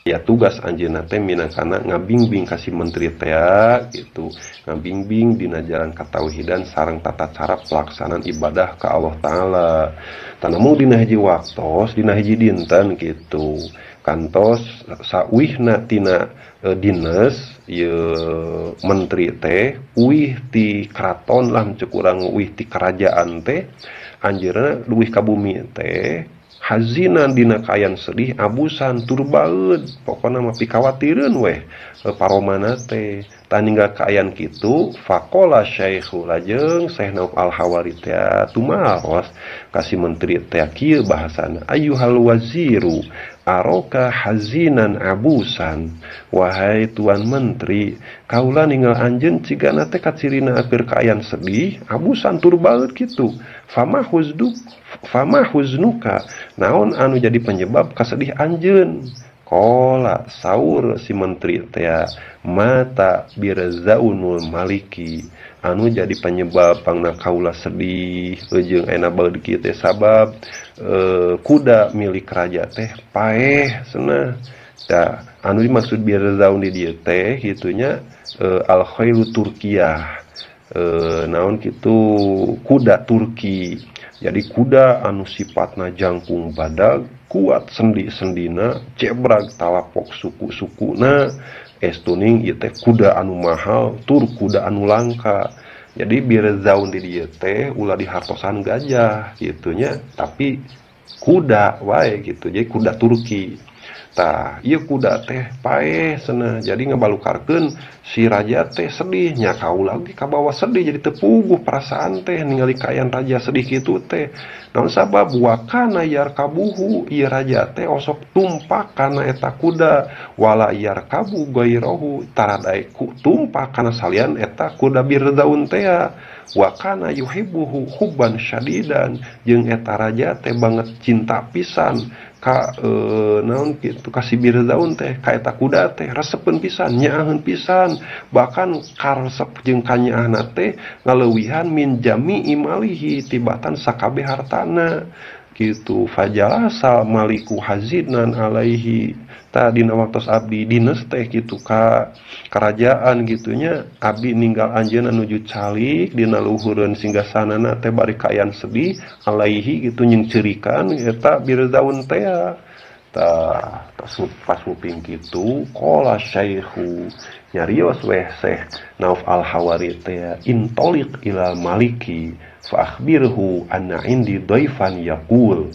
Ya, tugas anjeunna teh minangkana ngabingbing ka si menteri teh gitu, ngabingbing dina jalan katauhidan sareng tata cara pelaksanaan ibadah ka Allah Ta'ala. Tanamu dina hiji waktos, dina hiji dinten gitu, kantos sauihna tina dines ieu menteri teh uih ti keraton lah, cek urang uih ti kerajaan teh. Anjeunna leuwih ka bumi teh hazinan, dina kaayaan sedih, abusan tur baeud, pokona mah pikawatireun weh paromana teh. Tah, ninggal kaayaan kitu, faqala syaikhu, lajeng Syekh Nauf Al Hawari teh tumaros ka si menteri teh kieu bahasana, ayyuhal waziru aroka hazinan abusan, wahai tuan menteri, kaula ninggal anjeun cigana teh kacirina keur kaayaan sedih, abusan tur baeud kitu. Fama huzduk, fama huznuka, naon anu jadi penyebab kasedih anjeun? Qala, saur si menteri teh, mata birzaunul maliki, anu jadi penyebab pangna kaula sedih jeung ena baeud kieu teh sabab kuda milik raja teh paeh cenah. Tah, anu dimaksud birzaun di dieu teh kitunya al khailu Turkiyah, naon kitu, kuda Turki. Jadi kuda anu sifatna jangkung badag, kuat sendi-sendina, cebrag talapok suku-sukuna, estuning ieu teh kuda anu mahal tur kuda anu langka. Jadi birzaun di dieu teh ulah dihartosan gajah gitunya, tapi kuda wae gitu. Jadi kuda Turki. Tah, ieu kuda teh paeh cenah, jadi ngabalukarkeun si raja teh sedih nya, kaula ge kabawa sedih, jadi teu puguh perasaan teh ningali kaayaan raja sedih kitu teh. Naon sabab? Wa kana yarkabuhu, ieu raja teh osok tumpak kana eta kuda, wala yarkabu ghairahu, tara daek tumpak kana salian eta kuda birzaun teh. Wa kana yuhibbuhu hubban syadidan, jeung eta raja teh banget cinta pisan ka naon kitu, ka si birzaun teh, ka eta kuda teh resepeun pisan, nyaaheun pisan, bahkan karesep jeung kanyaahna teh ngaleuwihan min jami'i malihi, tibatan sakabeh hartana gitu. Fajalasal maliku hazinan alaihi. Tah, dina waktos abdi dines teh gitu ka kerajaan gitunya, abdi ninggal anjeunna nuju calik dina luhureun singgasanana teh bari kaayaan sedih alaihi gitu, nyengceurikan eta birzaun teh. Tah, pas nguping kitu, qala syaikhu, nyarios weh Syekh Nauf Al Hawari teh, intoliq ilal maliki fa akhbirhu anna indi dhaifan yaqul,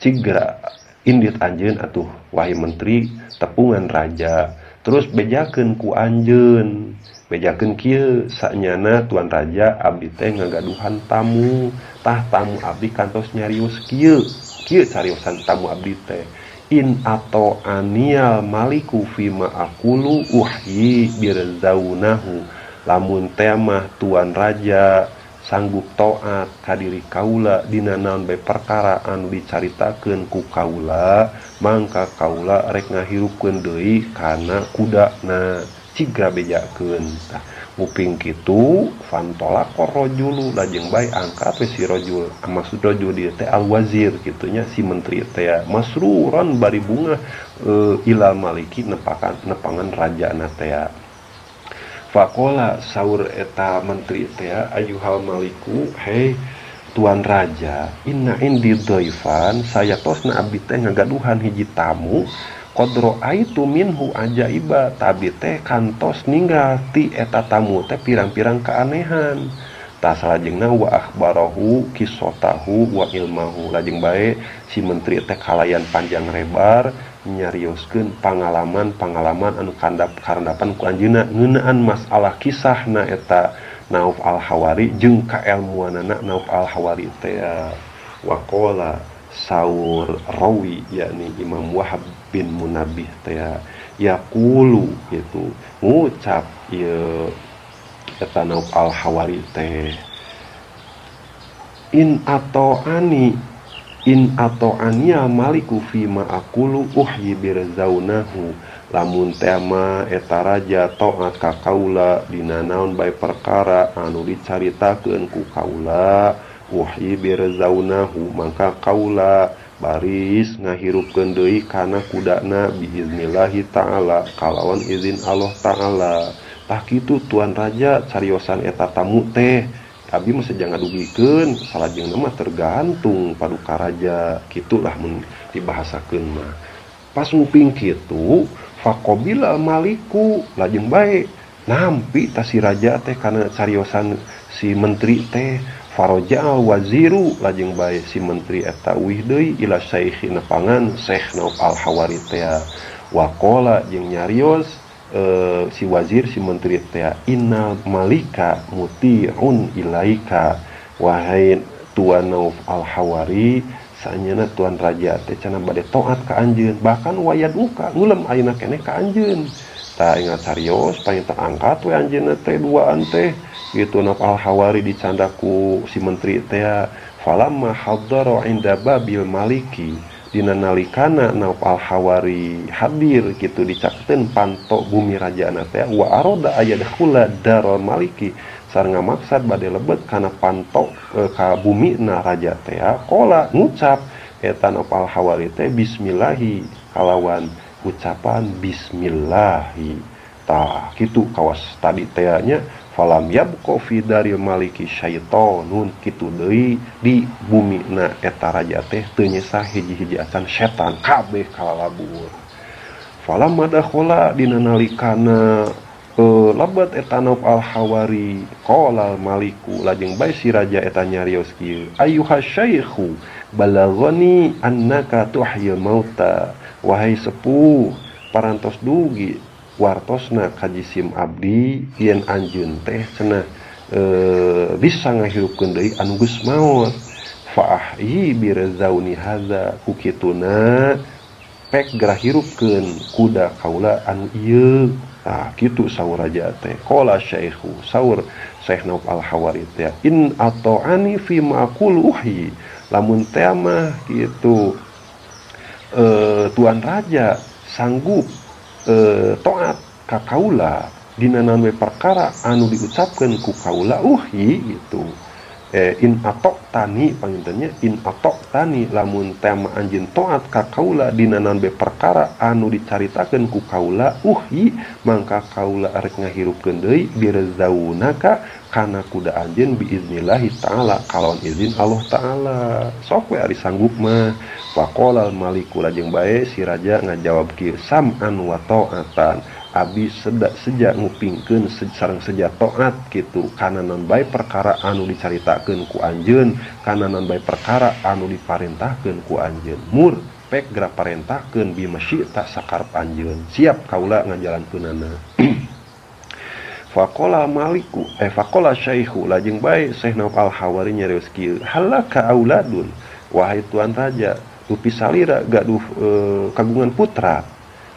cigra indit anjeun atuh, wahai menteri, tepungan raja, terus bejakeun ku anjeun, bejakeun kieu, sanyana tuan raja, abdi teh ngagaduhan tamu. Tah, tamu abdi kantos nyarios kieu kieu cariosan tamu abdi teh, in atau anial maliku fima aqulu uhyi birzaunahu, lamun teh mah tuan raja sanggup taat ka diri kaula dina naon bae perkara anu dicaritakeun ku kaula, mangka kaula rek ngahirupkeun deui kana kudana. Cigra bejakeun. Tah, nguping kitu, fantolaqa rajulu, lajeng bae angkat we si rajul, maksud rajul dieu teh al wazir kitunya, si menteri teh, masruran, bari bungah, ilal maliki, nepakan nepangan rajana teh. Faqala, saur eta menteri teh, ayyuhal maliku, hei tuan raja, inna indi dhaifan, sayatosna abdi teh ngagaduhan hiji tamu, qad raaitu minhu ajaiba, abdi teh kantos ninggal ti eta tamu teh pirang-pirang keanehan. Tah, salajengna wa akhbarahu kisatahu wa ilmahu, lajeng bae si menteri teh kalayan panjang lebar nyarioskeun pangalaman-pangalaman anu kandap karandapan ku anjeunna ngeunaan masalah kisahna eta Nauf Al Hawari jeung kaelmuanana Nauf Al Hawari teh. Waqala, saur rawi, yakni Imam Wahab bin Munabbih teh, yaqulu gitu, ngucap ieu eta Nauf Al Hawari teh, in atau ani, in atau ania maliku fima aqulu uhyi birzaunahu, lamun tema eta raja taat ka kaula dina naon bae perkara anu dicaritakeun ku kaula, uhyi birzaunahu, mangka kaula Baris ngahirupkeun deui kana kudana biiznillahi ta'ala kalawan izin Allah ta'ala. Tah kitu tuan raja cariosan eta tamu teh. Abi mah seja ngadugikeun salajengna mah tergantung paduka raja kitulah mun dibahasakeun mah. Pas nguping kitu faqabila maliku lajeng bae nampi ta si raja teh kana cariosan si menteri teh. Faraja'al waziru lajeng bae si menteri eta uih deui ila syaikhi nepangan Syekh Nauf Al-Hawari teh waqala jeung nyarios si wazir si menteri teh innal malika muti'un ilaika wahai tuan Nauf Al-Hawari sanyana tuan raja teh cenah bade taat ka anjeun bahkan wayaduka ngulem ayeuna keneh ka anjeun. Tah ingat carios paling terangkat we anjeunna teh duaan teh gitu Nauf Al-Hawari dicandaku si menteri teh falamma haddara inda babil maliki dina nalikana Nauf Al-Hawari hadir gitu dicaketeun panto bumi rajana teh wa aroda ayadkhula darul maliki sareng ngamaksad bade lebet kana panto ka bumi na raja teh qala ngucap eta Nauf Al-Hawari teh bismillahi kalawan ucapan bismillahi. Tah kitu kawas tadi teh nya falam yabqa fi daril maliki syaitonun kitu deui di bumi na eta raja teh teu nyesa hiji-hiji acan setan kabeh kalalabur. Falam madakhala dina nalikana lebet eta Nauf Al-Hawari qala maliku lajeng bae si raja eta nyarios kieu ayyuha syaikhu balaghani annaka tuhyil mauta wahai sepuh parantos dugi wartosna kajisim abdi yen anjeun teh cenah bisa ngahirupkeun deui anu geus maot fa ahyi birzauni hadza ku kituna pek gerah hirupkeun kuda kaula anu ieu. Tah kitu saur raja teh qala syaikhu saur Syekh Nauf Al-Hawari teh in ata'ani fi ma aqulu uhyi lamun teh mah kitu tuan raja sanggup taat ka kaula dina naon we perkara anu diucapkeun ku kaula uhyi gitu. In atok tani pangintennya in atok tani lamun tema anjeun taat ka kaula dina naon be perkara anu dicaritakeun ku kaula uhyi mangka kaula arek ngahirupkeun deui birzaunaka kana kuda anjeun biiznillahi ta'ala kalawan izin Allah ta'ala. Sok we ari sanggup mah. Faqala maliku lajeng bae si raja ngajawab kieu sam'an wa ta'atan abi seja ngupingkeun sareng seja taat kitu kana naon bae perkara anu dicaritakeun ku anjeun kana naon bae perkara anu diparentahkeun ku anjeun mur pek geura parentahkeun bi masyi'ta sakarep anjeun siap kaula ngajalankeunana. Faqala maliku faqala syaikhu lajeng bae Syekh Nauf Al-Hawari nyarios kieu halaka auladun wahai tuan raja dupi salira gaduh kagungan putra.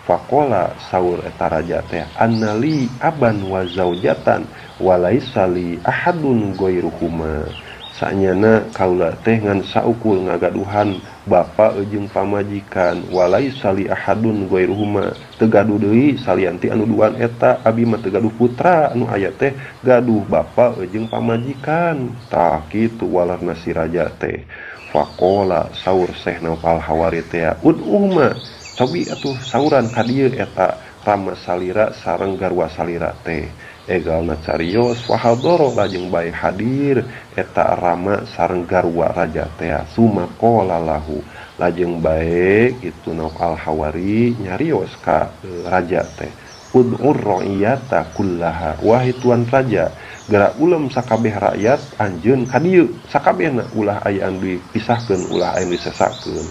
Faqala saur eta raja teh annali aban wa zaujatan walaisa li ahadun ghairuhuma sanyana kaula teh ngan saukul ngagaduhan bapa jeung pamajikan walaisa li ahadun ghairuhuma teu gaduh deui salian ti anu duaan eta abi mah teu gaduh putra anu aya teh gaduh bapa jeung pamajikan. Tah kitu walarna si raja teh. Faqala saur Syekh Nauf Al-Hawari teh ud'uhuma cobi atuh sauran ka dieu eta rama salira sareng garwa salira teh egalna carios wahadoro lajeng bae hadir eta rama sareng garwa raja teh suma qala lahu lajeng bae kitu Nauf Al-Hawari nyarios ka raja teh ud'ur ra'iyata kullaha wahai tuan raja geura ulem sakabeh rakyat anjeun ka dieu sakabehna ulah aya anu dipisahkeun ulah aya anu disesakeun.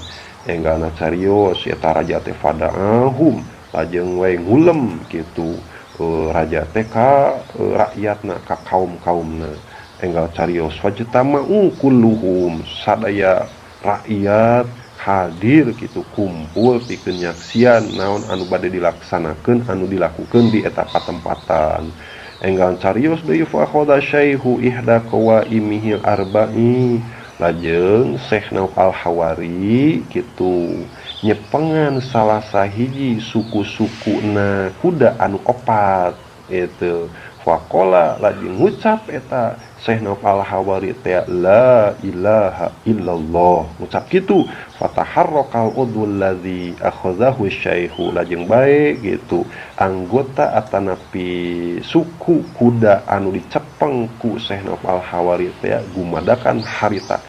Enggalna carios eta raja teh fada'ahum lajeng we ngulem kitu raja teh ka rakyatna ka kaum-kaumna. Enggal carios fajtama'u kulluhum sadaya rakyat hadir kitu kumpul pikeun nyaksian naon anu bade dilaksanakeun anu dilakukeun di eta patempatan. Enggal carios deui fa khadha syaihu ihda qawaimihil arba'i lajeng Syekh Nauf Al-Hawari kitu nyepengan salah sahiji suku-sukuna kuda anu opat itu. Faqala lajeng ngucap eta Syekh Nauf Al-Hawari teh la ilaha illallah ngucap kitu Fataharrakal udhul ladzi akhadhahu syaikhu, lajeng bae gitu anggota atanapi suku kuda anu dicepeng ku Syekh Naufal Hawari teh gumadakan harita.